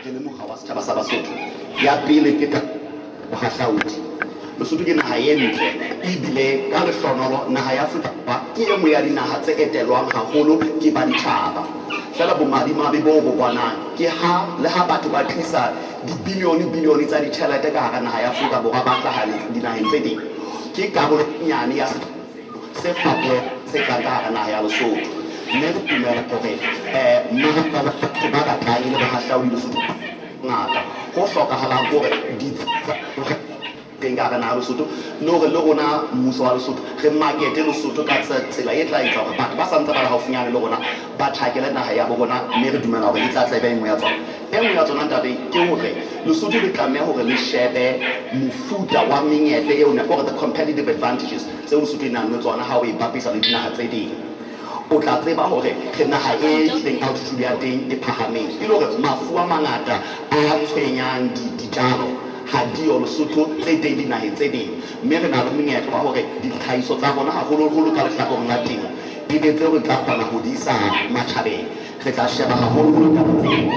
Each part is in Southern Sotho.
Re le mokga wa setjhaba sa Basotho, ya pele ke bohahlaudi. Lesotho ke naha e ntle, ebile ka lehlohonolo naha ya Afrika Borwa ke e nngwe ya dinaha tse etelwang haholo ke ba ditjhaba. Feela bomadimabe boo bo bonang ke ha le ha batho ba tlisa dibilione-bilione tsa ditjhelete ka hara naha ya Afrika Borwa ba hlaha dinaheng tse ding, ke karolo e nyane ya se fapohe se tlang ka hara naha ya Lesotho. Mme re dumela hore mmaraka wa batho ba batlang e le bahahlaudi Lesotho ngata. Ho hlokahalang ke hore ditsi tsa teng ka hara naha ya Lesotho, le hore le rona mmuso wa Lesotho re markete Lesotho ka tsela e tla etsa hore batho ba sa ntse ba le haufinyane le rona ba tjhakele naha ya bo rona, mme re dumela hore e tla tla e ba e nngwe ya tsona. E nngwe ya tsona, ntate, ke hore Lesotho le tlameha hore le shebe mofuta wa menyetla eo, hore the competitive advantages tseo Lesotho e nang le tsona ha o e bapisa le dinaha tse ding. O tla tseba hore re naha e hlileng altitude ya teng e phahameng, e le hore mafu a mangata a tshwenyang dijalo ha diyo Lesotho tse teng dinaheng tse ding. Mme re na le monyetla wa hore ditlhahiso tsa rona, haholoholo ka lehlakoreng la temo, e be tseo re tla kgona ho di isa matjhabeng. Re tla sheba haholoholo taba tseo.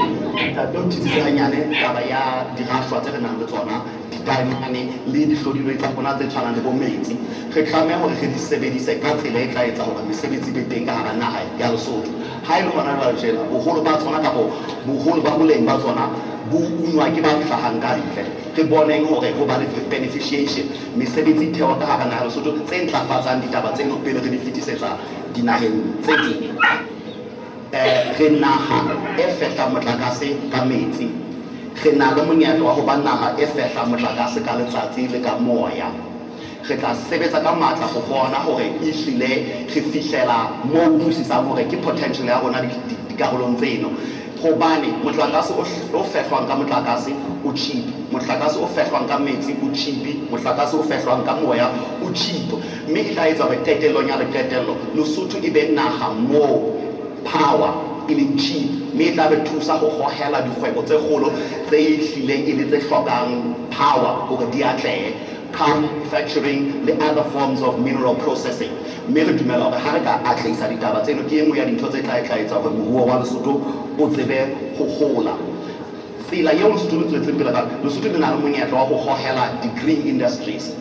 Ntate, o thusitse hanyane taba ya dirashwa tse re nang le tsona, didaemane le dihlodilweng tsa rona tse tshwanang le bo metsi. Re tlameha hore re di sebedise ka tsela e tla etsa hore mesebetsi e be teng ka hara naha ya Lesotho. Ha e le hona jwale tjena, boholo ba tsona kapo boholo ba boleng ba tsona bo unwa ke ba hlahang ka ntle. Re boneng hore ho ba le beneficiation, mesebetsi e thewa ka hara naha ya Lesotho tse ntlafatsang ditaba tseno pele re di fetisetsa dinaheng tse ding. Re naha e fehlang motlakase ka metsi. Re na le monyetla wa ho ba naha e fehlang motlakase ka letsatsi le ka moya. Re tla sebetsa ka matla ho bona hore ehlile re fihlela moo utlwisisang hore ke potential ya rona dikarolong tseno. Hobane motlakase o fehlwang ka motlakase o cheap, motlakase o fehlwang ka metsi o cheap, motlakase o fehlwang ka moya o cheap. Mme e tla etsa hore qetellong ya leqetello Lesotho e be naha moo power e leng cheap, mme e tla re thusa ho hohela dikgwebo tse kgolo tse hlileng e le tse hlokang power hore di atlehe, car manufacturing le other forms of mineral processing. Mme re dumela hore ha re ka atlehisa ditaba tseno, ke e nngwe ya dintho tse tla tla etsa hore moruo wa Lesotho o tsebe ho hola. Tsela eo Lesotho le tswetseng pele ka Lesotho le na le monyetla wa ho hohela di-green industries,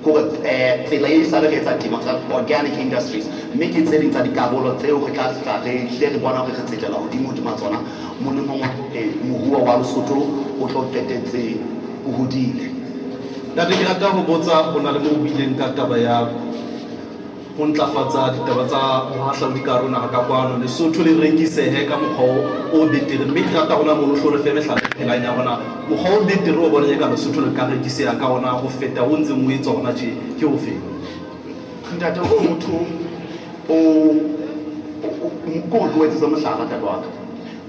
hore tsela e sale re etsa temo tsa organic industries, mme ke tse ding tsa dikarolo tseo re tla tla re hle re bona hore re tsetela hodimo hodima tsona molemong wa hore moruo wa Lesotho o tlo qetetse o hodile. Ntate, ke rata ho botsa, ho na le moo o buileng ka taba ya ho ntlafatsa ditaba tsa bohahlaudi ka hare ho naha ka kwano, Lesotho le rekisehe ka mokgwa o betere. Mme ke rata hona mono hlo re fe mehlala e phelang ya hona mokgwa o betere o bonang eka Lesotho le ka rekiseha ka ona ho feta o ntseng o etsa hona tje, ke ofe? Ntate, o motho o ko re ke o etsetse mohlala, ntate wa ka.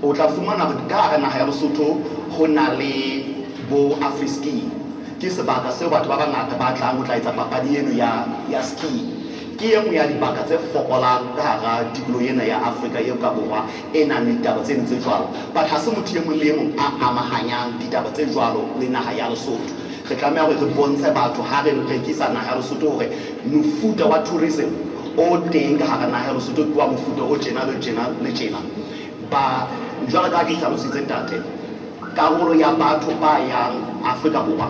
O tla fumana hore ka hara naha ya Lesotho ho na le bo Afriski. Ke sebaka seo batho ba bangata ba tlang ho tla etsa papadi eno ya ski. Ke e nngwe ya dibaka tse fokolang ka hara tikoloho ena ya Afrika eo ka borwa e nang le ditaba tseno tse jwalo. But ha se motho e mong le e mong a amahanyang ditaba tse jwalo le naha ya Lesotho. Re tlameha hore re bontshe batho ha re rekisa naha ya Lesotho hore mofuta wa tourism o teng ka hara naha ya Lesotho ke wa mofuta o tjena le tjena le tjena. Ba jwalo ka ha ke hlalositse, ntate, karolo ya batho ba yang Afrika Borwa,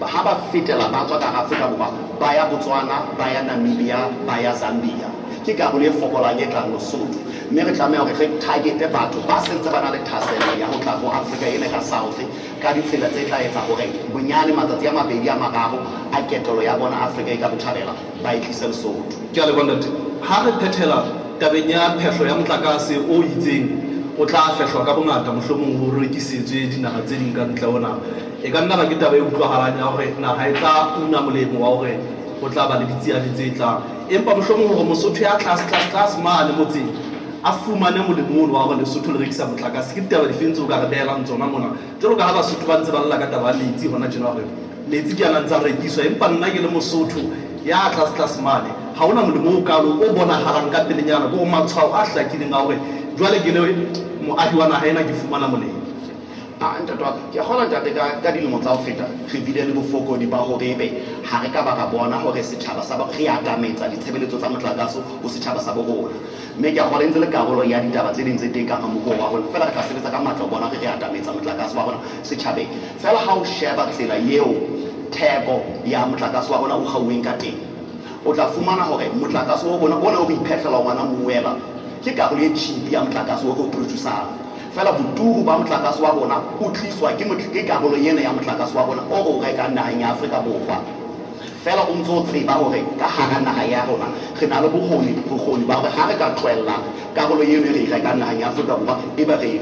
ha ba fetela ba tswa ka hara Afrika Borwa ba ya Botswana, ba ya Namibia, ba ya Zambia, ke karolo e fokolang e tlang Lesotho. Mme re tlameha hore re targete batho ba sentse ba na le thahasello ya ho tla ho Afrika ena ka South ka ditsela tse tla etsa hore bonyane matsatsi a mabedi a mararo a ketelo ya bona Afrika e ka botjhabela ba e tlise Lesotho. Ke a leboha, ntate. Ha re phethela tabeng ya phehlo ya motlakase o itseng o tla fehlwa ka bongata, mohlomong o rekisetswe dinaha tse ding ka ntle ho naha, e ka nna ba ke taba e utlwahalang ya hore naha e tla una molemo wa hore ho tla ba le ditsiane tse tlang. Empa mohlomong hore Mosotho ya tlase tlase tlase mane motseng a fumane molemo ono wa hore Lesotho le rekisa motlakase, ke ditaba difeng tseo ka re behelang tsona mona? Jwalo ka ha Basotho ba ntse ba lla ka taba ya metsi hona tjena, hore metsi ke ana ntse a rekiswa, empa nna ke le Mosotho ya tlase tlase mane ha hona molemo o kalo o bonahalang ka pelenyana, ke hore matshwao a hlakileng a hore jwale ke le moahi wa naha ena ke fumana molemo. A ntate wa ka, ke a kgolwa ntate ka dilemo tsa ho feta re bile le bofokodi ba hore ebe ha re ka ba ra bona hore setjhaba sa re atametsa ditshebeletso tsa motlakase ho setjhaba sa bo rona. Mme ke a kgolwa e ntse le karolo ya ditaba tse ding tse teng ka hara moruo wa rona. Feela re tla sebetsa ka matla ho bona hore re atametsa motlakase wa rona setjhabeng. Feela ha o sheba tsela eo theko ya motlakase wa rona o kgauweng ka teng, o tla fumana hore motlakase wa rona ona o re iphehlela ona mowela ke karolo e cheap ya motlakase o re o produce-ang. Feela boturu ba motlakase wa rona o tliswa ke karolo ena ya motlakase wa rona o re o rekang naheng ya Afrika Borwa. Feela o ntso tseba hore ka hara naha ya rona re na le bokgoni ba hore ha re ka tlohella karolo eno e re e rekang naheng ya Afrika Borwa, ebe re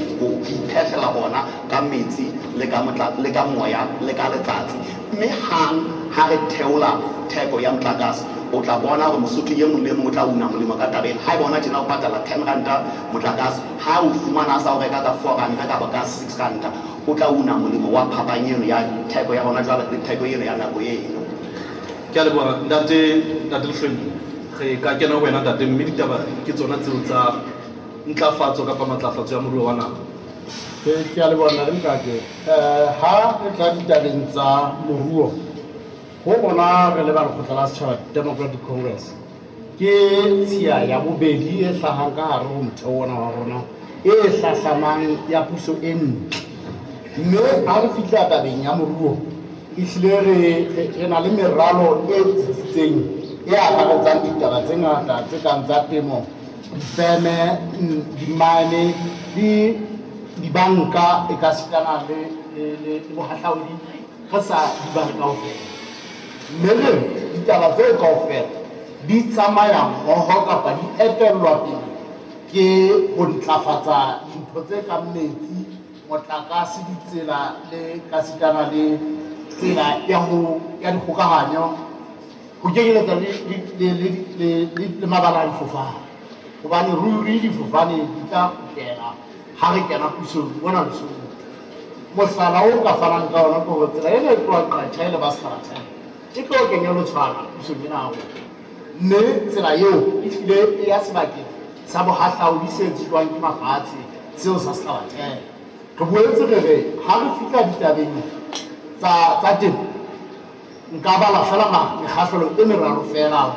iphehlela ona ka metsi le ka le ka moya le ka letsatsi. Mme hang ha re theola theko ya motlakase, o tla bona hore Mosotho e mong le mong o tla una molemo ka taba ena. Ha eba hona tjena o patala 10 ranta motlakase, ha o fumana a sa o reka ka 4 ranta kapa ka 6 ranta, o tla una molemo wa phapang eno ya theko ya hona jwale le theko eno ya nako eno. Ke a leboha ntate Lehlweni, re ka kena ho wena ntate, mme ditaba ke tsona tseo tsa ntlafatso kapa matlafatso ya moruo wa naha. Ke a leboha nna le ntate. Ha re tla ditabeng tsa moruo, ho rona re le ba lekgotla la Setjhaba Democratic Congress, ke tshiya ya bobedi e hlahang ka hare ho motheo ona wa rona e hlahlamang ya puso e ntle. Mme ha re fihla tabeng ya moruo, ehlile re na le meralo e tsitsitseng e akaretsang ditaba tse ngata tse kang tsa temo, difeme, dimane le dibanka, e ka sitana le bohahlaudi, re sa di bale kaofela. Mme re ditaba tseo kaofela di tsamaya mmoho kapa di etellwa pele ke ho ntlafatsa dintho tse kang metsi, motlakase, ditsela le ka sitana le tsela ya ho ya dikgokahanyo, ho kenyeletsa le mabala a difofane. Hobane ruri difofane di tla kgutlela ha re kena pusong mona Lesotho. Mohlala o ka fanang ka ona ke hore tsela ena e tloha Qacha e le ba Sehlabathane e tlo kenya letshwana pusong ena ya rona. Mme tsela eo e hlile e ya sebakeng sa bohahlaudi se tsejwang ke mafatshe, seo sa Sehlabathane. Re boetse re re ha re fihla ditabeng tsa temo, nka bala fela mekgahlelo e meraro fela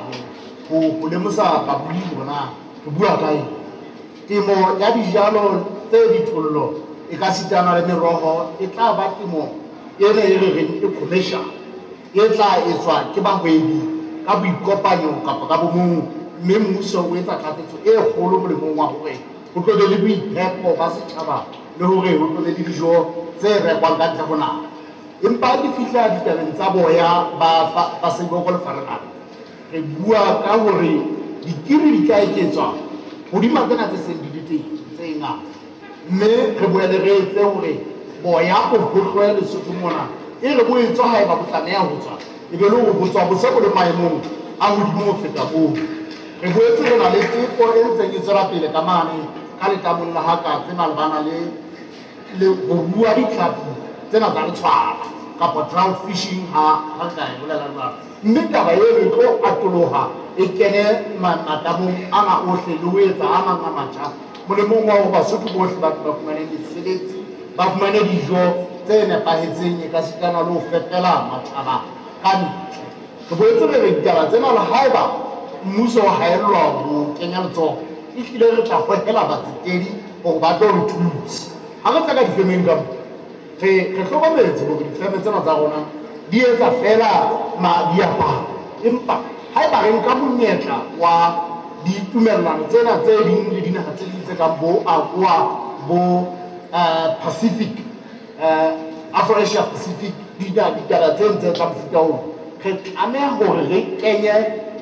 ho lemosa babui hore na re bua ka eng. Temo ya dijalo tse dithollo e ka sitana le meroho e tla ba temo ena e re reng e commercial, e tla etswa ke bahwebi ka boikopanyo kapa ka bomong, mme mmuso o etsa tlatsetso e kgolo molemong wa hore ho tlo be le boiphepo ba setjhaba le hore ho tlo be le dijo tse rekwang ka ntle ho naha. Empa ha ke fihla ditabeng tsa boya ba seboko le farenane, re bua ka hore dikiri di tla eketswa hodima tsena tse seng di le teng tse ngata, mme re boele re etse hore boya bo hohlwe Lesotho mona, e re bo etswa haeba bo tlameha ho tswa, e be le hore bo tswa bo se bo le maemong a hodimo ho feta moo. Re boetse re na le teko e ntseng e tswela pele ka mane ka letamong la Hakatse malebana le ho rua ditlhapi tsena tsa letshwala kapa trout fishing ha re ka e bolela jwalo. Mme taba eno e tlo atoloha e kene matamong ana ohle le ho etsa a mang a matjha molemong wa hore Basotho bohle ba fumane mesebetsi, ba fumane dijo tse nepahetseng, e ka sitana le ho fepela matjhaba ka ntle. Re boetse re re ditaba tsena le haeba mmuso o haellwa ho kenya letsoho, ehlile re tla hohela batsetedi hore ba tlo re thusa. Ha re tla ka difemeng ka mo, re hlokometse hore difeme tsena tsa rona di etsa fela diaparo, empa haeba re nka monyetla wa ditumellano tsena tse ding le dinaha tse ding tse kang bo AGOA, bo Pacific, Afro-Asia Pacific, ditaba tse ntse tsa mofuta oo, re tlameha hore re kenye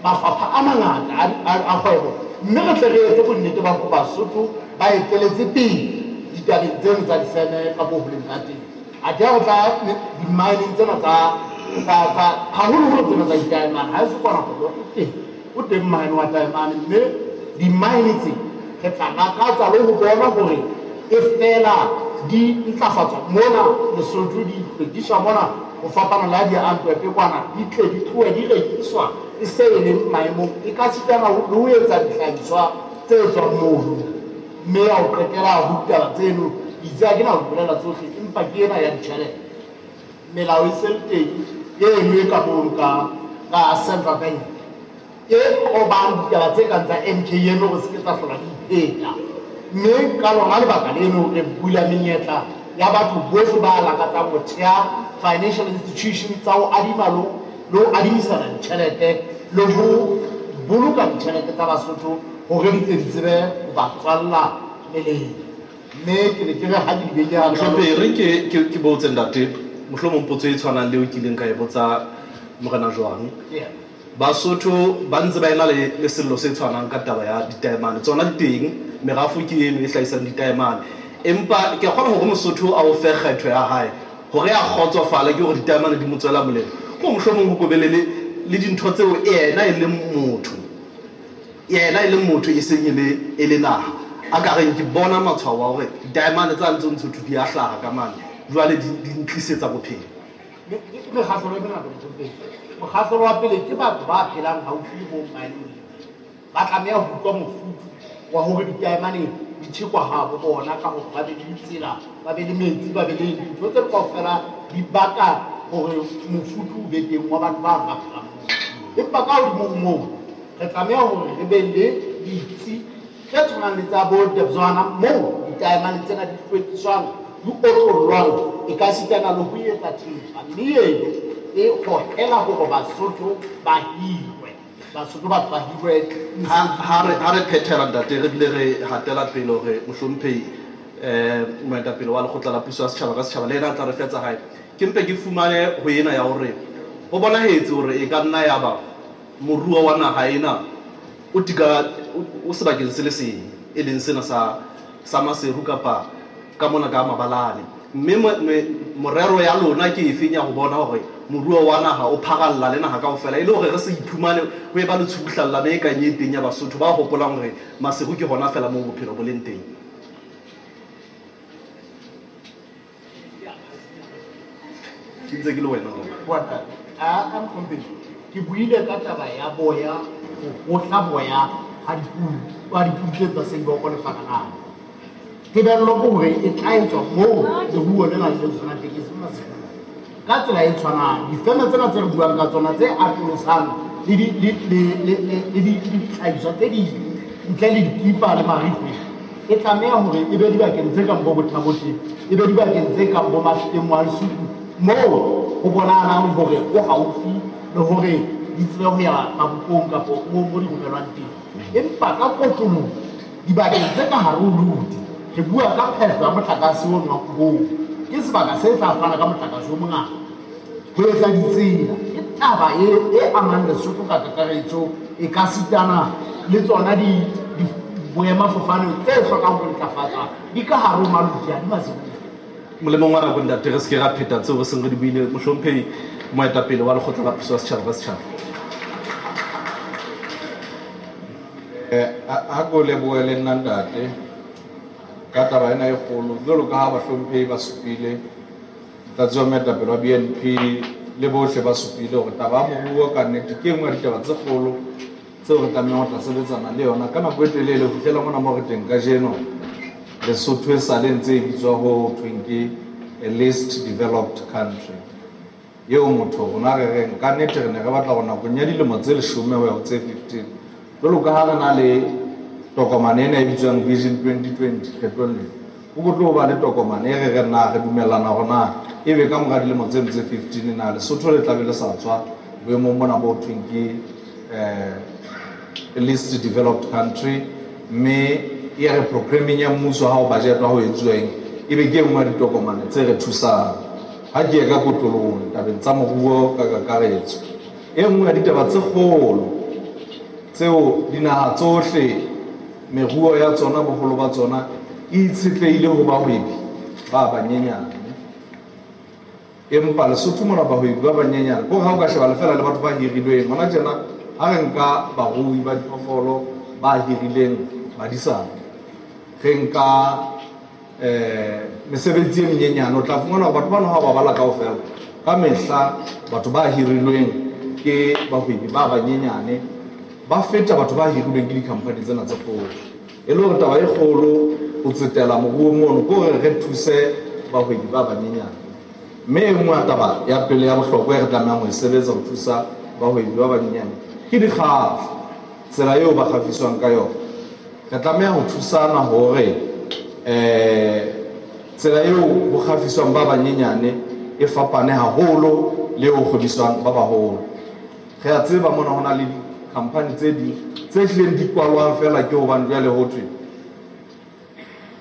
mafapha a mangata a kgwebo, mme re tle re etse bonnete ba hore Basotho ba eteletse pele ditabeng tseno tsa difeme ka moo ho leng ka teng. Athe ha re tla di-mining tsena tsa haholoholo tsena tsa ditaemane, ha e se kwana kgwebo e teng, o teng mine wa taemane, mme di-mine tse re tla lakatsa le ho bona hore e fela di ntlafatswa mona Lesotho, di hlwekiswa mona ho fapana le ha di Antwerp kwana, di tle di tlohe di rekiswa e se e leng maemong, e ka sitana le ho etsa dihlahiswa tse tswang mono. Mme ya ho qetela ho ditaba tseno Itse ha ke na ho bolela tsohle, empa ke ena ya ditjhelete. Melao e se le teng eno e ka mono ka Central Bank e qobang ditaba tse kang tsa MKN hore se ke tsa hlola di ipheta. Mme ka lona lebaka leno re bula menyetla ya batho bohle ba lakatsang ho theha financial institutions tsa ho adima le ho adimisana ditjhelete le ho boloka ditjhelete tsa Basotho hore di tle di tsebe ho ba tswalla melemo. Mme ke ne ke re ha ke di beile hantle. Mohlomphehi, re ke botse ntate, mohlomong potso e tshwanang le eo ke ileng ka e botsa Morena Joang. Basotho ba ntse ba ena le sello se tshwanang ka taba ya ditaemane. Tsona di teng, merafo ke eno e hlahisang ditaemane. Empa ke a kgona hore Mosotho a o fe kgetho ya hae, hore a kgotsofale ke hore ditaemane di mo tswela molemo. Ko mohlomong ho kobe le dintho tseo yena e leng motho. Yena e leng motho e seng e le naha. A ka reng ke bona matshwao a hore ditaemane tsa ntse ntse di a hlaha ka mane, jwale di ntlisetsa bophelo. Ke mekgahlelo e mengata, mohlomphehi. Mokgahlelo wa pele ke batho ba phelang haufi le bo mining. Ba tlameha ho utlwa mofuthu wa hore ditaemane di thekwa habo bona ka hore ba be le ditsela, ba be le metsi, ba be le dintho tse kaofela di baka hore mofuthu o be teng wa batho ba ba phelang moo. Empa ka hodimo ho moo, re tlameha hore re be le ditsi tse tshwanang le tsa bo Debswana moo ditaemane tsena di hlwekiswang, di otlollwang, e ka sitana le ho etsa thepa. Mme eno e hohela hore Basotho ba hirwe. Basotho batho ba hirwe. Ha re phethela ntate, re bile re hatela pele hore mohlomphehi, moetapele wa lekgotla la puso ya setjhaba ka setjhaba le yena a tla re fetsa hae. Ke mpe ke fumane ho ena ya hore ho bonahetse hore e ka nna ya ba moruo wa naha ena o tika, o sebakeng se le seng, e leng sena sa Maseru kapa ka mona ka Mabalane. Mme morero ya lona ke efeng ya ho bona hore moruo wa naha o pharalla le naha kaofela, e le hore re se iphumane ho eba le tshubuhlallano e kang e teng ya Basotho ba hopolang hore Maseru ke hona feela moo bophelo bo leng teng. Ke ntse ke le wena, Morena. Bona, a mohlomphehi, ke buile ka taba ya boya, ho hohla boya ha dipudi tse tsa Seiboko le Fakanana. Tebello ke hore e tla etswa moo leruo lena le leng hona teng, e seng Maseru. Ka tsela e tshwanang, difeme tsena tse re buang ka tsona tse atolosang le dihlahiswa tse ding ntle le dikipa le marikgwe, e tlameha hore e be dibakeng tse kang bo Bothabote, e be dibakeng tse kang bo Mafikeng wa Lesotho, moo ho bonahalang hore o haufi le hore di tsebe ho ya mabopong kapa moo di romelwang teng. Empa ka kotloloho, dibakeng tse ka hare ho lodi, re bua ka phehlo ya motlakase ono wa Kubong. Ke sebaka se tla fana ka motlakase o mongata. Ho etsa ditsela ke taba e amang Lesotho ka kakaretso, e ka sitana le tsona di boemafofane tse hlokang ho ntlafatswa di ka hare ho Maluti a di Maseru. Molemong wa nako ntate, re se ke ra pheta tseo re seng re di buile. Mohlomphehi moetapele wa lekgotla la puso ya setjhaba ka setjhaba. Ha ko lebohe le nna ntate ka taba ena e kgolo, jwalo ka ha bahlomphehi ba supile, motlatsi wa moetapele wa BNP le bohle ba supile hore taba ya moruo ka nnete ke e nngwe ya ditaba tse kgolo tseo re tlamehang ho tla sebetsana le yona ka nako e telele ho fihlela mona mo re teng kajeno. Lesotho e sale ntse e bitswa ho thweng ke a least developed country, eo motho rona re reng ka nnete re ne re batla hore nakong ya dilemo tse 10 ho ya ho tse 15, jwalo ka ha re na le tokomane ena e bitswang Vision 2020 kgetlong lena, ho ko tlo ba le tokomane e re reng na re dumellana hore na ebe ka mora dilemo tseno tse 15 na Lesotho le tla be le sa tswa boemong bona bo thweng ke least developed country, mme e re programming ya mmuso ha o budgetwa ho etsuweng ebe ke e nngwe ya ditokomane tse re thusang. Ha ke ye ka kotlolong tabeng tsa moruo ka kakaretso, e nngwe ya ditaba tse kgolo tseo dinaha tsohle meruo ya tsona boholo ba tsona e itshetlehile ho bahwebi ba banyenyane. Empa Lesotho mona bahwebi ba banyenyane ke hore ha o ka sheba lefela le batho ba hirilweng hona tjena, ha re nka barui ba diphoofolo ba hirileng badisana, re nka mesebetsi e menyenyane, o tla fumana hore batho bana ha ba bala kaofela ka mehla batho ba hirilweng ke bahwebi ba banyenyane ba feta batho ba hirilweng ke di-company tsena tse kgolo. E le hore taba e kgolo ho tsetela moruong ono ke hore re thuse bahwebi ba banyenyane. Mme e nngwe ya taba ya pele ya bohlokwa e re tlamehang ho e sebetsa ho thusa bahwebi ba banyenyane ke dikgafo, tsela eo ba kgafiswang ka yona. Re tlameha ho thusana hore tsela eo ho kgafiswang ba banyenyane e fapane haholo le eo ho kgwebiswang ba baholo. Re a tseba mona ho na le di-company tse ding tse hlileng di kwalwang fela ke hobane jwale ho thwe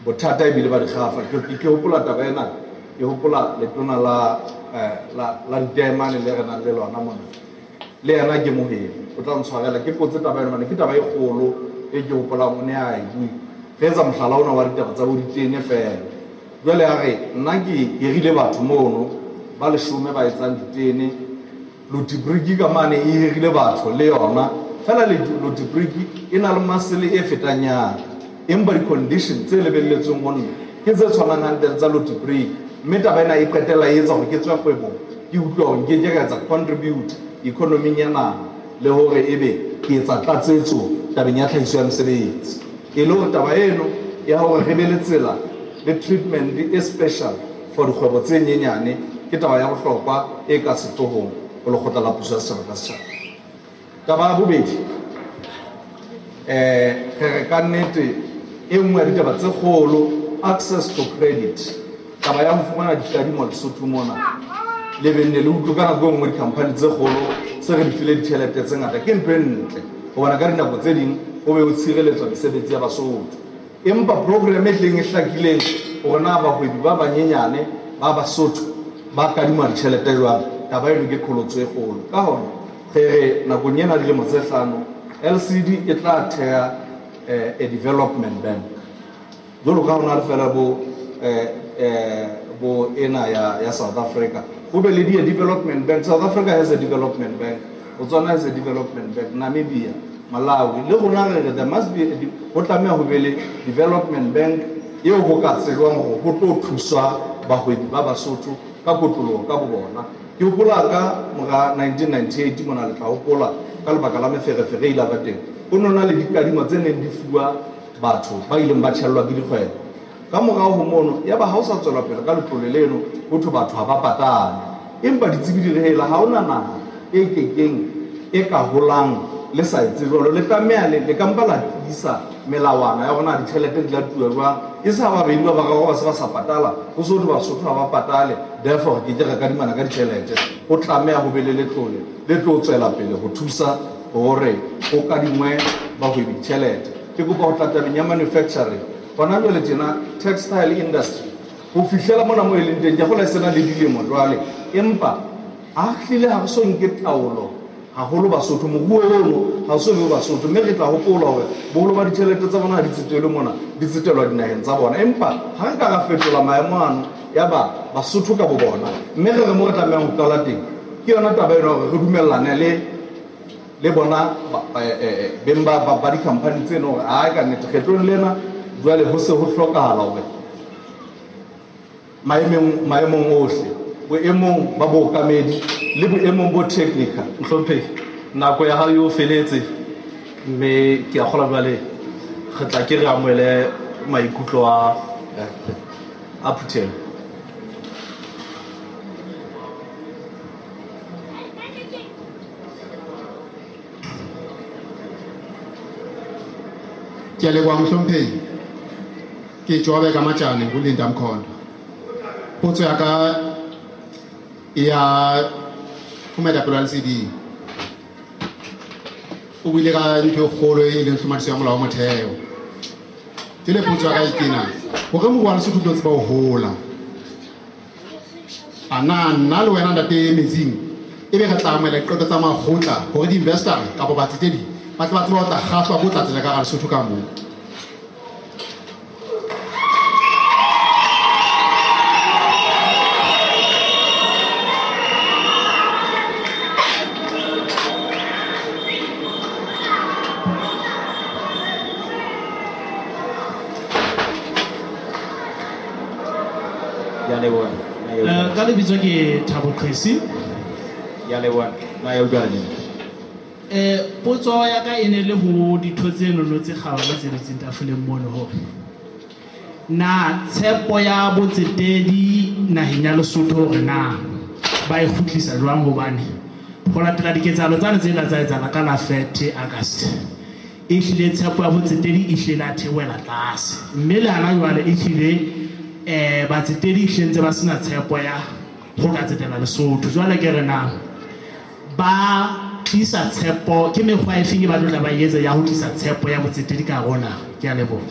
bothata ebile ba di kgafa. Ke hopola taba ena, ke hopola letona la ditaemane le re nang le lona mona, le yena ke mohwebi, o tla ntshwarela ke potse taba ena mane, ke taba e kgolo e ke hopolang o ne a e bue. Re etsa mohlala ona wa ditaba tsa bo ditene fela. Jwale a re nna ke hirile batho mono ba 10 ba etsang ditene, Lotibriki ka mane e hirile batho le yona fela, le Lotibriki e na le masele e fetang ya ka, empa di-condition tse lebelletsweng ho nna ke tse tshwanang hantle tsa Lotibriki. Mme taba ena e qetella e etsa hore ke tswe kgwebong, ke utlwa hore nke ke ka etsa contribute economy ya naha le hore ebe ke etsa tlatsetso tabeng ya tlhahiso ya mesebetsi. E le hore taba eno ya hore re be le tsela le treatment e special for dikgwebo tse nyenyane ke taba ya bohlokwa e ka sehloohong ho lekgotla la puso ya setjhaba ka setjhaba. Taba ya bobedi, re re ka nnete e nngwe ya ditaba tse kgolo, access to credit, taba ya ho fumana dikadimo Lesotho mona. Le be nne le utlwe ka nako e nngwe di-company tse kgolo se re di file ditjhelete tse ngata, ke ntho e ntle hobane ka dinako tse ding ho be ho tshireletswa mesebetsi ya Basotho. Empa program e tleng e hlakileng hore na bahwebi ba banyenyane ba Basotho ba kadima ditjhelete jwang, taba eno ke qholotso e kgolo. Ka hona re re nakong ena dilemo tse 5 LCD e tla theha a development bank, jwalo ka hona le fela bo ena ya South Africa ho be le di-development bank. South Africa has a development bank, Botswana has a development bank, Namibia, Malawi, le rona re re there must be ho tlameha ho be le development bank eo ho ka tsejwang hore ho tlo thuswa bahwebi ba Basotho ka kotloloho ka bo bona. Ke hopola ka mora 1998 mona, le tla hopola ka lebaka la meferefere e ile ba teng, ho no na le dikadimo tse neng di fuwa batho ba ileng ba tjhellwa ke dikgwebo. Ka morao ho mono ya ba ha o sa tswela pele ka letlole leno, ho thwe batho ha ba patale. Empa ditsebi di re hela ha hona naha e kekeng e ka holang le sa etse jwalo, le tlameha le ka mpa la tiisa melawana ya rona ditjhelete di latuwa jwang, e sa ba beng ba bararo ba se ba sa patala, ho so thwe Basotho ha ba patale, therefore ke ke re kadimana ka ditjhelete. Ho tlameha ho be le letlole le tlo tswela pele ho thusa hore ho kadingwe bahwebi ditjhelete. Ke kopa ho tla tabeng ya manufacturing. Hona jwale tjena textile industry ho fihlela mona mo e leng teng, ke kgolwa e sena le dilemo jwale, empa ha hlile ha re so nke taolo haholo Basotho, moruo ono ha o so be Basotho, mme re tla hopola hore boholo ba ditjhelete tsa bona ha di tsetelwe mona, di tsetelwa dinaheng tsa bona. Empa ha re ka ra fetola maemo ano ya ba Basotho ka bo bona, mme re re mo re tlamehang ho qala teng ke yona taba ena hore re dumellane le bona beng ba di-company tseno hore a ka nnete kgetlong lena jwale ho se ho hlokahala hore maemong ohle, boemong ba bookamedi le boemong bo technical. Mohlomphehi, nako ya hao e o feletse, mme ke a kgolwa jwale re tla ke re amohele maikutlo a phuthelo. Ke a leboha mohlomphehi. Ke Jobe ka Matjane ho Linda Mkhondo. Potso ya ka ya ho moetapele wa LCD. O buile ka ntho e kgolo e leng tlhomamiso ya molao wa motheo. Jwale potso ya ka e kena hore moruo wa Lesotho o tlo tseba ho hola, a na nna le wena ntate Metsing ebe re tla amohela diqeto tsa makgotla hore di-investor kapa batsetedi ba tle ba tsebe ho tla kgahlwa ke ho tla tsela ka hara Lesotho ka moo? Ka lebitso ke Thabo Qhesi. Ya leboha. Na ya utlwa le. Potso ya ka e ne le ho ditho tse nono tse kgabane tse dutseng tafoleng mono hore Na tshepo ya botsetedi naheng ya Lesotho hore na ba e kgutlisa jwang, hobane ho latela diketsahalo tsane tse la tsa etsahala ka la 30 August, e hlile tshepo ya botsetedi e hlile la theohela tlase, mme le hana jwale e hlile batsetedi e hlile ntse ba sena tshepo ya ho ka tsetela Lesotho. Jwale ke re na ba tlisa tshepo ke mekgwa e feng e ba tlo tla ba etsa ya ho tlisa tshepo ya botsetedi ka hare ho naha? Ke a leboha.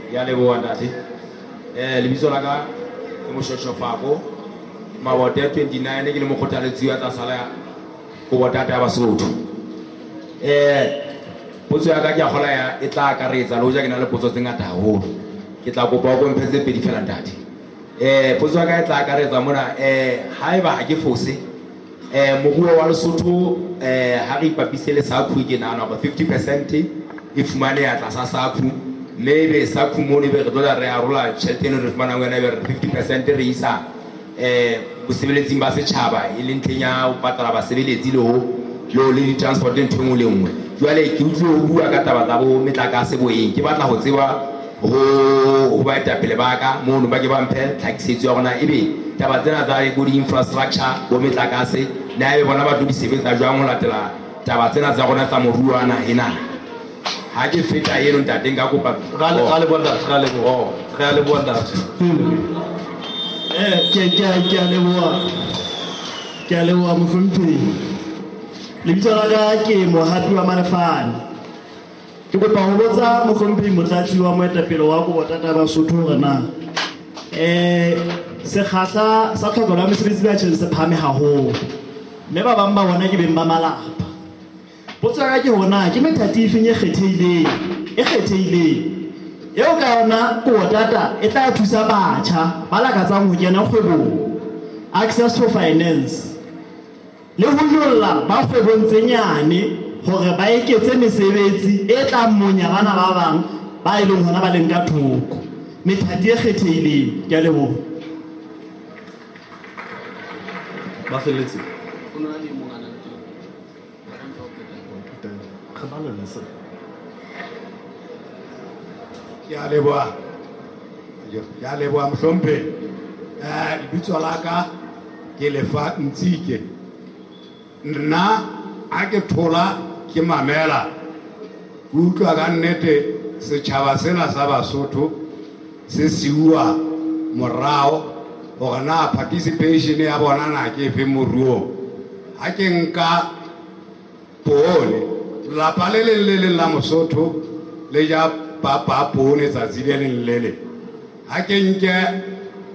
Ke a leboha ntate. Lebitso la ka ke Moshosho Fako, Mabote 29, ke le mokgothaletsi wa tlasa la Kobotata ya Basotho. Potso ya ka ke a kgola ya e tla akaretsa, le hoja ke na le potso tse ngata haholo. Ke tla kopa o ko mphe tse pedi fela ntate. Potso ya ka e tla akaretsa mona, haeba ha ke fose, moruo wa Lesotho, ha re ipapise le SACU, ke nahana hore 50% e fumaneha tlasa SACU, mme ebe SACU mono ebe re tlo tla re arola tjhelete eno re fumanang ho yona, ebe re 50% re isa bosebeletsing ba setjhaba, e leng ntlheng ya ho patala basebeletsi le ho le di-transport ntho e nngwe le nngwe. Jwale ke utlwe ho bua ka taba tsa bo metlakase boeng, ke batla ho tseba ho baetapele ba ka mono, ba ke ba mphe tlhakisetso ya hore na ebe taba tsena tsa bo di-infrastructure bo metlakase na ebe bona ba tlo di sebetsa jwang ho latela taba tsena tsa rona tsa moruo wa naha ena. Ha ke feta eno ntate nka kopa. Ra leboha ntate, ra leboha. Re a leboha ntate. Ke a leboha. Ke a leboha mohlomphehi. Lebitso la ka ke Mohapi wa Malefane. Ke kopa ho botsa mohlomphehi Motlatsi wa moetapele wa Kobotata Basotho hore na sekgahla sa tlhokelo ya mesebetsi batjheng se phahame haholo, mme ba bang ba bona ke beng ba malapa. Potso ya ka ke hore na ke methati efeng e kgethehileng eo ka yona Kobotata e tla thusa batjha ba lakatsang ho kena kgwebong, access to finance, le ho nyolla ba kgwebong tse nyane hore ba eketse mesebetsi e tla monya bana ba bang ba e leng hona ba leng ka thoko. Methati e kgethehileng. Ke a leboha. Ba felletse. Ke a leboha. Ke a leboha mohlomphehi. Lebitso la ka ke Lefa Ntsike. Nna ha ke thola ke mamela, ke utlwa ka nnete setjhaba sena sa Basotho se siuwa morao hore na participation ya bona na ke efe moruong. Ha ke nka poone, lelapa le leng le leng la Mosotho le ja papa poone tsatsi le leng le leng. Ha ke nke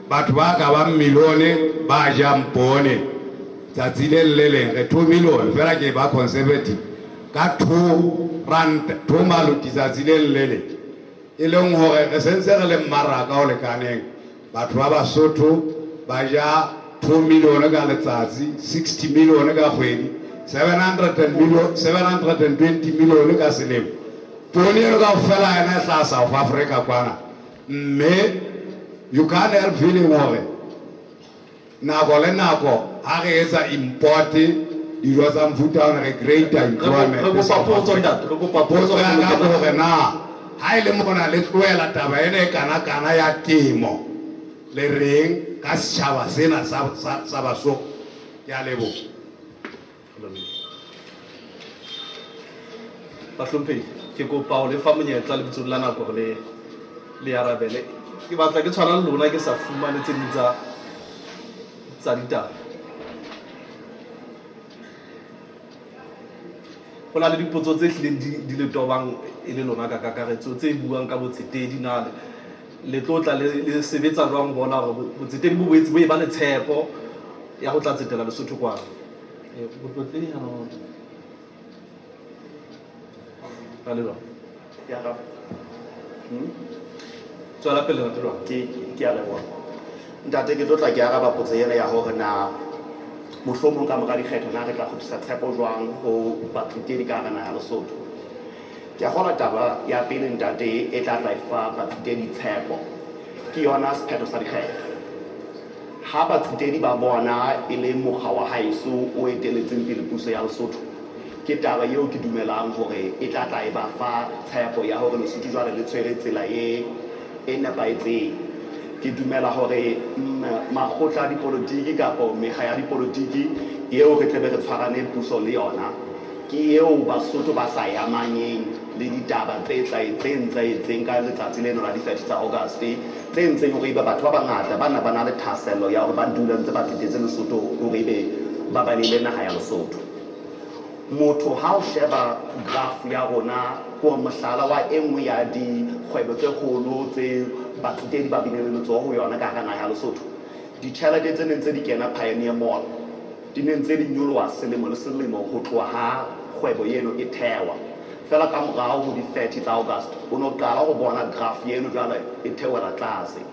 batho ba ka bang milione ba jang poone tsatsi le le leng, re 2 million fela ke ba conservative ka 2 rand 2 maloti tsatsi le le leng, e leng hore re sentse re le mmaraka o lekaneng. Batho ba Basotho ba ja 2 million ka letsatsi, 60 million ka kgwedi, 720 million ka selemo. Poone eno kaofela yona e hlaha South Africa kwana, mme you can't help feeling hore nako le nako ha re etsa import dijo tsa mofuta ona re greater employment. Re kopa potso ntate, re kopa potso. Potso ya ka ke hore na ha e le mona le tlohela taba ena e kana-kana ya temo, le reng ka setjhaba sena sa Basotho? Ke a leboha. Bahlomphehi, ke kopa ho le fa monyetla lebitsong la nako hore le arabele. Ke batla ke tshwana le lona, ke sa fumane tse ding tsa ditaba. Ho na le dipotso tse hlileng di le tobang e le lona ka kakaretso, tse buang ka botsetedi. Na le tlo tla le sebetsa jwang ho bona hore botsetedi bo boetse bo e ba le tshepo ya ho tla tsetela Lesotho kwano? Botlotlehi ha no. Ra leboha. Ke araba. Tswela pele ntate Lwang. Ke a leboha. Ntate, ke tlo tla ke araba potso ena ya hore na mohlomong ka mora dikgetho na re tla kgutlisa tshepo jwang ho batsetedi ka hara naha ya Lesotho. Ke a kgolwa taba ya pele ntate e tla tla e fa batsetedi tshepo ke yona sephetho sa dikgetho. Ha batsetedi ba bona e le mokga wa haeso o eteletseng pele puso ya Lesotho, Ke taba eo ke dumelang hore e tla tla e ba fa tshepo ya hore Lesotho jwale le tshwere tsela e nepahetseng. Ke dumela hore makgotla a dipolotiki kapo mekga ya dipolotiki eo re tlebe re tshwarane puso le yona ke eo Basotho ba sa yamanyeng le ditaba tse etsahetseng ka letsatsi leno la di-30 tsa August, tse entseng hore ebe batho ba bangata ba na ba na le thahasello ya hore ba dula ntse ba tsetetse Lesotho hore ebe ba balehile naha ya Lesotho. Motho ha o sheba graph ya rona hore mohlala wa e nngwe ya dikgwebo tse kgolo tse batsetedi ba bileng le letsoho ho yona ka hara naha ya Lesotho, ditjhelete tse neng tse di kena Pioneer Mall di ne ntse di nyoloha selemo le selemo ho tloha ha kgwebo eno e thewa. Fela ka morao ho di-30 tsa August o no qala ho bona graph eno jwale e theohela tlase.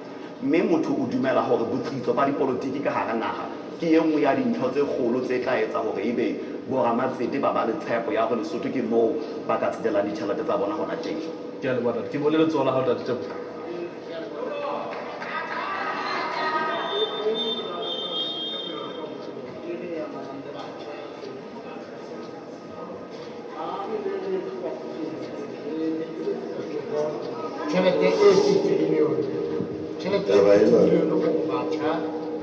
Mme motho o dumela hore botsitso ba dipolotiki ka hara naha ke e nngwe ya dintho tse kgolo tse tla etsa hore ebe boramatsete ba ba le tshepo ya hore Lesotho ke moo ba ka tsetelang ditjhelete tsa bona hona teng. Ke a leboha, ntate. Ke bone letsoho la hao, ntate Teboho. Tjhelete e 50 million. Tjhelete e 50 million hore batjha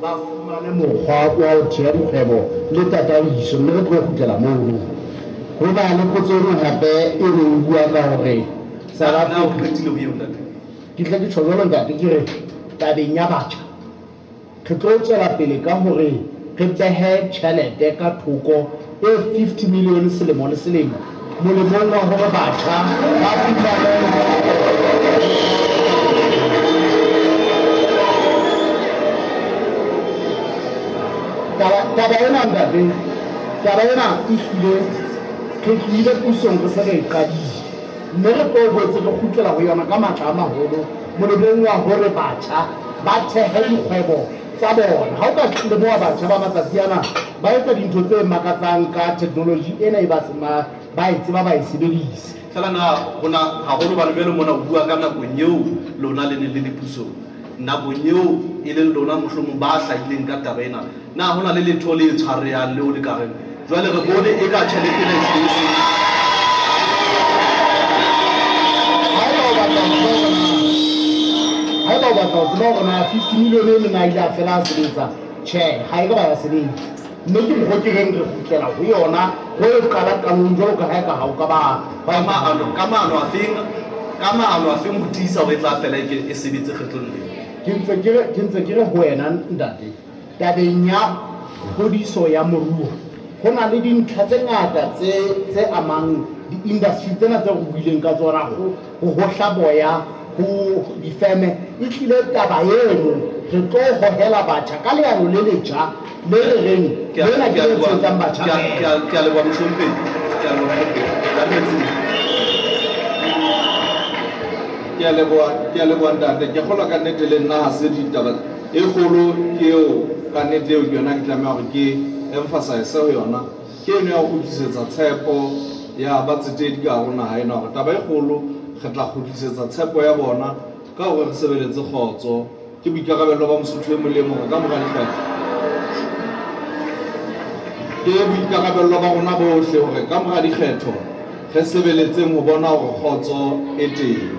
ba fumane mokgwa wa ho theha dikgwebo le tataiso, mme re tlo kgutlela mono. Ho na le potso e nngwe hape e neng bua ka hore South Africa. Ke tle ke tjho jwalo ntate, ke re tabeng ya batjha re tlo tswela pele ka hore re behe tjhelete ka thoko e 50 million selemo le selemo molemong wa hore batjha ba fumane taba ena ntate, taba ena e hlile re tlile pusong re se re e qadile, mme re tlo boetse re kgutlela ho yona ka matla a maholo molemong wa hore batjha ba thehe dikgwebo tsa bona. Ha o ka leboha batjha ba matsatsi ana ba etsa dintho tse makatsang ka technology ena e ba ba e tseba ba e sebedisa. Fela na hona haholo bana jwale mona o bua ka nakong eo lona le neng le le pusong, nakong eo e leng lona mohlomong ba hlahileng ka taba ena, na hona le letho le tshwarehang leo le ka reng jwale re bone e ka tjhelete ena e hlile e Haeba o batla ho tseba hore na 50 million eno na ile a fela a sebetsa, tjhe, ha e ka ba ya sebetsa. Mme ke mokgwa ke reng re kgutlela ho yona ho e qala qalong jwalo ka ha e ka ha o ka ba ka maano afeng ho tiisa hore e tla fela e sebetse kgetlong lena. Ke ntse ke re ho wena ntate, tabeng ya kgodiso ya moruo ho na le dintlha tse ngata tse amang di-industry tsena tse re buileng ka tsona, ho hohla boya ho difeme. E tlile taba eno re tlo hohela batjha ka leano le letjha le re reng lena ke le tshehetsang batjha. Ke a leboha mohlomphehi, ke a leboha mohlomphehi. Ke a leboha ntate. Ke kgolwa ka nnete le nna ha se ditaba e kgolo ke eo ka nnete eo ke yona ke tlameha hore ke emphasize ho yona, ke eno ya ho kgutlisetsa tshepo ya batsetedi ka hare ho naha ena, hore taba e kgolo re tla kgutlisetsa tshepo ya bona ka hore re sebeletse kgotso. Ke boikarabello ba Mosotho e mong le e mong ka mora dikgetho, ke boikarabello ba rona bohle hore ka mora dikgetho re sebeletseng ho bona hore kgotso e teng.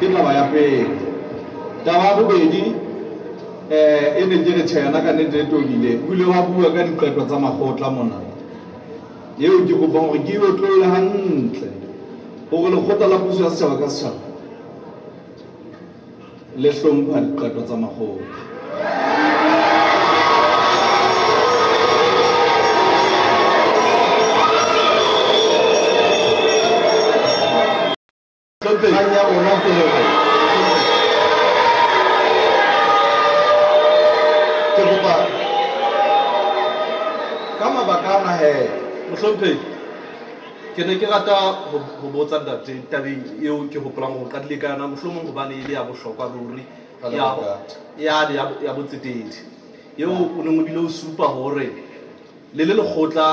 Ke taba ya pele. Taba ya bobedi e ne ke re tjhe yona ka nnete e tobile, o ile wa bua ka diqeto tsa makgotla mona, eo ke kopang hore ke e otlolle hantle hore lekgotla la puso ya setjhaba ka setjhaba le hlompha diqeto tsa makgotla. Kgang ya rona ke hore ke kopa ka mabaka ana he mohlomphehi, ke ne ke rata ho botsa ntate tabeng eo ke hopolang hore o qadile ka yona, mohlomong hobane e le ya bohlokwa ruri ya botsetedi eo o neng o bile o supa hore le le lekgotla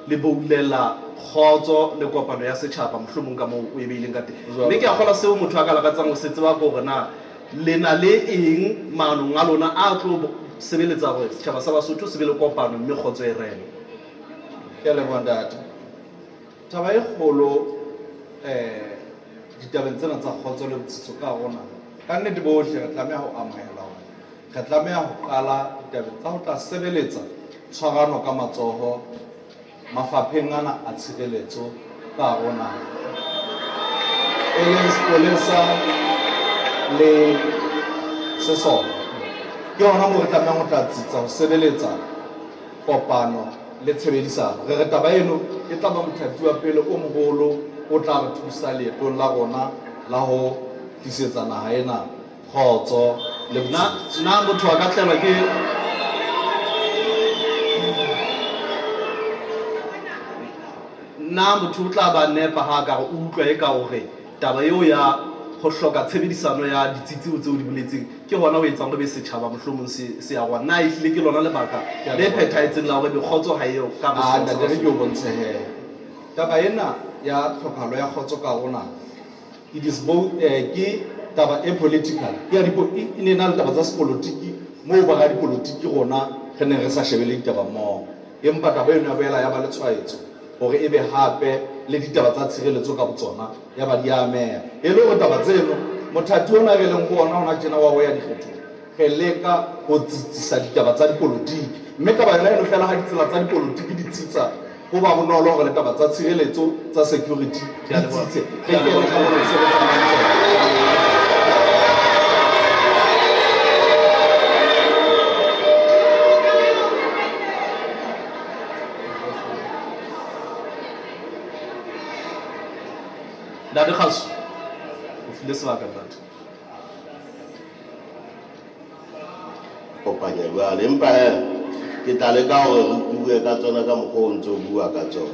le boulela kgotso le kopano ya setjhaba, mohlomong ka moo o e beileng ka teng. Mme ke a kgolwa seo motho a ka lakatsang ho se tseba ke hore na le na le eng maanong a lona a tlo sebeletsa hore setjhaba sa Basotho se be le kopano mme kgotso e rene. Ke a leboha ntate. Taba e kgolo ditabeng tsena tsa kgotso le botsitso ka rona, ka nnete bohle re tlameha ho amohela hore re tlameha ho qala ditabeng tsa ho tla sebeletsa tshwarano ka matsoho mafapheng ana a tshireletso ka rona, e leng sepolesa le sesole. Ke hona moo re tlamehang ho tla tsitsa ho sebeletsa kopano le tshebedisano. Re re taba eno e tla ba mothati wa pele o moholo o tla re thusa leetong la rona la ho tlisetsa naha ena kgotso le botsitso. Na motho a ka tlelwa ke na motho o tla ba nepa ha ka re o utlwa e ka hore taba eo ya ho hloka tshebedisano ya ditsitseo tseo di boletseng ke hona ho etsang hore be setjhaba mohlomong se ya rona. Na ehlile ke lona lebaka le phethahetseng la hore be kgotso ha eo ka Ah, ntate, re ke o bontshe he. Taba ena ya tlhokahalo ya kgotso ka rona, it is both, ke taba e political. Ke ya e ne na le taba tsa sepolotiki moo ba radipolotiki rona re neng re sa shebele ditaba mmoho. Empa taba eno ya boela ya ba le tshwaetso hore ebe hape le ditaba tsa tshireletso ka botsona ya ba di ameha. E le hore taba tseno mothati ona re leng ho ona hona tjena wa ho ya dikgethong, re leka ho tsitsisa ditaba tsa dipolotiki. Mme taba yona eno fela ha ditsela tsa dipolotiki di tsitsa, ho ba bonolo hore le taba tsa tshireletso tsa security di tsitse. Re kene ka moo re sebetsanang le tsona. Ntate Kgaso, o file sebaka ntate. Kopanya jwale, empa he, ke tla leka hore re bue ka tsona ka mokgwa o ntso bua ka tsona.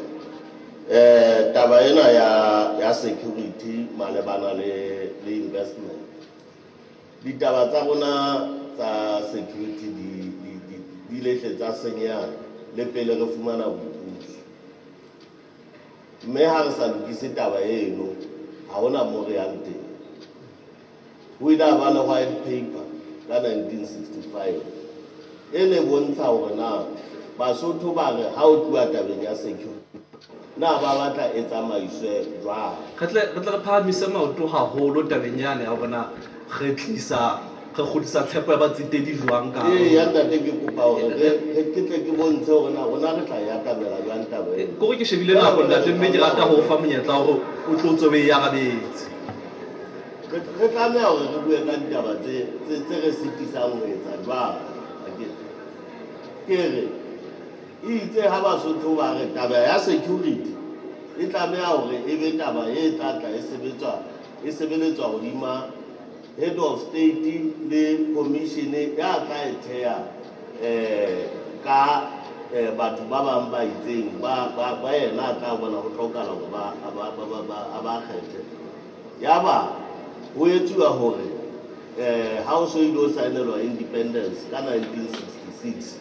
Taba ena ya security malebana le investment. Ditaba tsa rona tsa security di lehle tsa senyeha le pele re fumana boipuso. Mme ha re sa lokise taba eno, ha hona moo re yang teng. Ho ile ha ba le white paper ka 1965 e ne bontsha hore na Basotho ba re ha o tluwa tabeng ya security, na ba batla e tsamaiswe jwang. Re tle re phahamise maoto haholo tabeng yane ya hore na re kgutlisa tshepo ya batsetedi jwang ka Ee, ya ntate, ke kopa hore ke tle ke bontshe hore na rona re tla e atamela jwang taba eno. Ke hore ke shebile nako ntate, mme ke rata ho o fa monyetla hore o tlo tswe o e arabetse. Re tlameha hore re bue ka ditaba tse re sitisang ho etsa jwang. Ke re, itse ha Basotho ba re taba ya security e tlameha hore e be taba e tla tla e sebeletswa hodima head of state le commission ya tla e theha, ka batho ba bang ba itseng ba yena a tla bona ho hlokahala hore a ba kgethe. Yaba ho etsuwa hore ha o so ile o saenelwa independence ka 1966,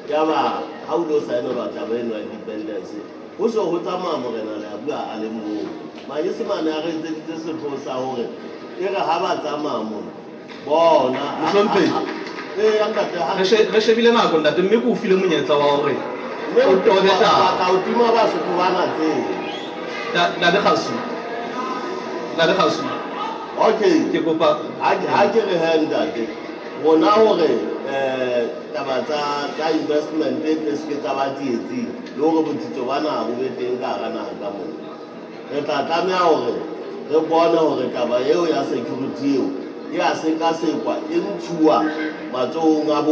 yaba ha o ile o saenelwa taba eno ya independence, ho so ho tsamaya morena le a bua a le mong. Manyesemane a re etseditse setlhogo sa hore e re ha ba tsamaya mona, bona, Mohlomphehi. Ee, ya ntate, ha Re shebile nako ntate, mme ke o file monyetla wa hore Mme o tobe taba. Ka o tima Basotho ba na tseo. Ntate Kgasu. Ntate Kgasu. Okay. Ke kopa Ha ke re he ntate, rona hore taba tsa investment e tle se ke tsa ba tsietsing, le hore botsitso ba naha bo be teng ka hara naha ka mona. Re tla tlameha hore re bone hore taba eo ya security eo e a sekasekwa, e ntshuwa matsohong a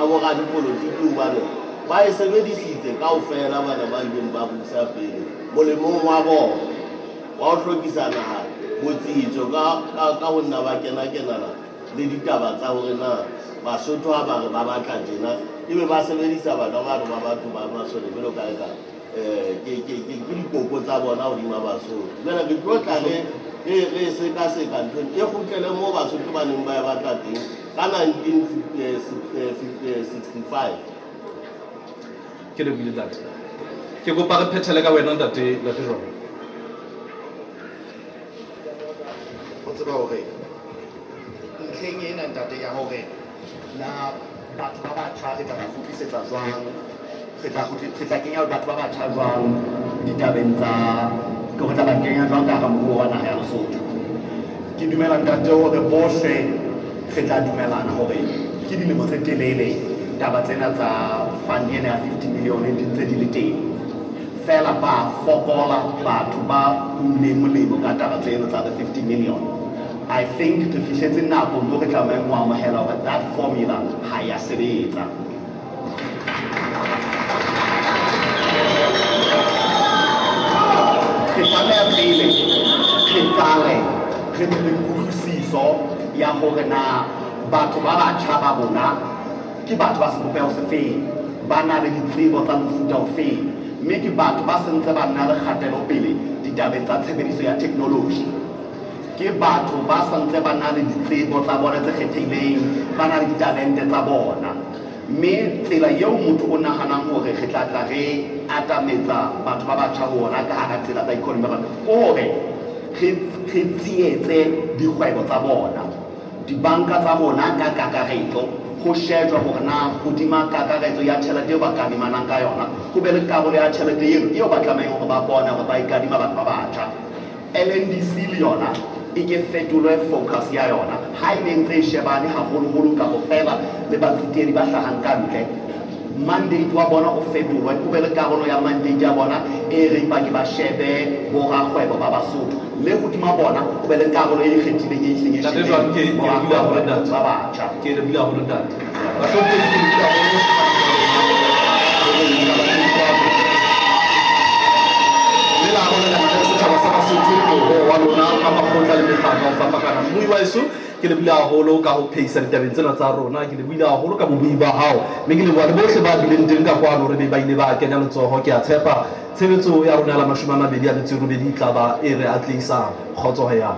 bo radipolotiki, hobane ba e sebedisitse kaofela bana ba ileng ba busa pele molemong wa bona wa ho hlokisa naha botsitso ka ho nna ba kena-kenana le ditaba tsa hore na Basotho ha ba re ba batla tjena, ebe ba sebedisa bana ba re ba batho ba masole jwalo ka eka, ke dikoko tsa bona hodima Basotho. Jwale re tlo tla re sekaseka ntho e kgutlele moo Basotho ba neng ba e batla teng ka 1965. Ke lebohile ntate. Ke kopa re phethele ka wena ntate, ntate Jono. O tseba hore ntlheng ena ntate ya hore na batho ba batjha re tla ba kgutlisetsa jwang, re tla kenya batho ba batjha jwang ditabeng tsa ke ho tla ba kenya jwang ka hara moruo wa naha ya Lesotho. Ke dumela ntate hore bohle re tla dumelana hore ke dilemo tse telele taba tsena tsa fund ena ya 50 million di ntse di le teng. Fela ba fokola batho ba unneng molemo ka taba tseno tsa the 50 million. I think re fihletse nako mo re tlamehang ho amohela hore that formula ha ya sebetsa. Re tlameha pele re qale re be le kutlwisiso ya hore na batho ba batjha ba rona ke batho ba sebopeho sefeng, ba na le ditsebo tsa mofuta ofeng, mme ke batho ba sentse ba nna le kgatelopele ditabeng tsa tshebediso ya technology. Ke batho ba santse ba na le ditsebo tsa bona tse kgethehileng, ba na le ditalente tsa bona. Mme tsela eo motho o nahanang hore re tla tla re atametsa batho ba batjha ho ona ka hara tsela tsa economy ba bona, ke hore re tsietse dikgwebo tsa bona. Dibanka tsa rona ka kakaretso ho shejwa hore na hodima kakaretso ya tjhelete eo ba kadimanang ka yona, ho be le karolo ya tjhelete eo ba tlamehang hore ba bone hore ba e kadima batho ba batjha. LNDC le yona e ke fetolwe focus ya yona, ha e ne ntse e shebane haholoholo kapo fela le batsetedi ba hlahang ka ntle. Mandate wa bona o fetolwe, ho be le karolo ya mandate ya bona e reng ba ke ba shebe borakgwebo ba Basotho, le hodima bona ho be le karolo e ikgethileng e hleng e Ntate Jwang, ke shebeng ke lebile haholo borakgwebo ntate. ba batjha. Ke lebile haholo ntate. Bahlomphehi, ke lebile haholo mme la arolelana le setjhaba sa Basotho mohoo wa lona ka makgotla le mekgatlo ya ho fapakana. Mmui wa heso, ke lebile haholo ka ho phehisa ditabeng tsena tsa rona, ke lebile haholo ka bobui ba hao, mme ke leboha le bohle ba bileng teng ka kwano hore be ba ile ba kenya letsoho. Ke a tshepa tshebetso ya rona ya la 28 e tla ba e re atlehisang. Kgotso ho ya.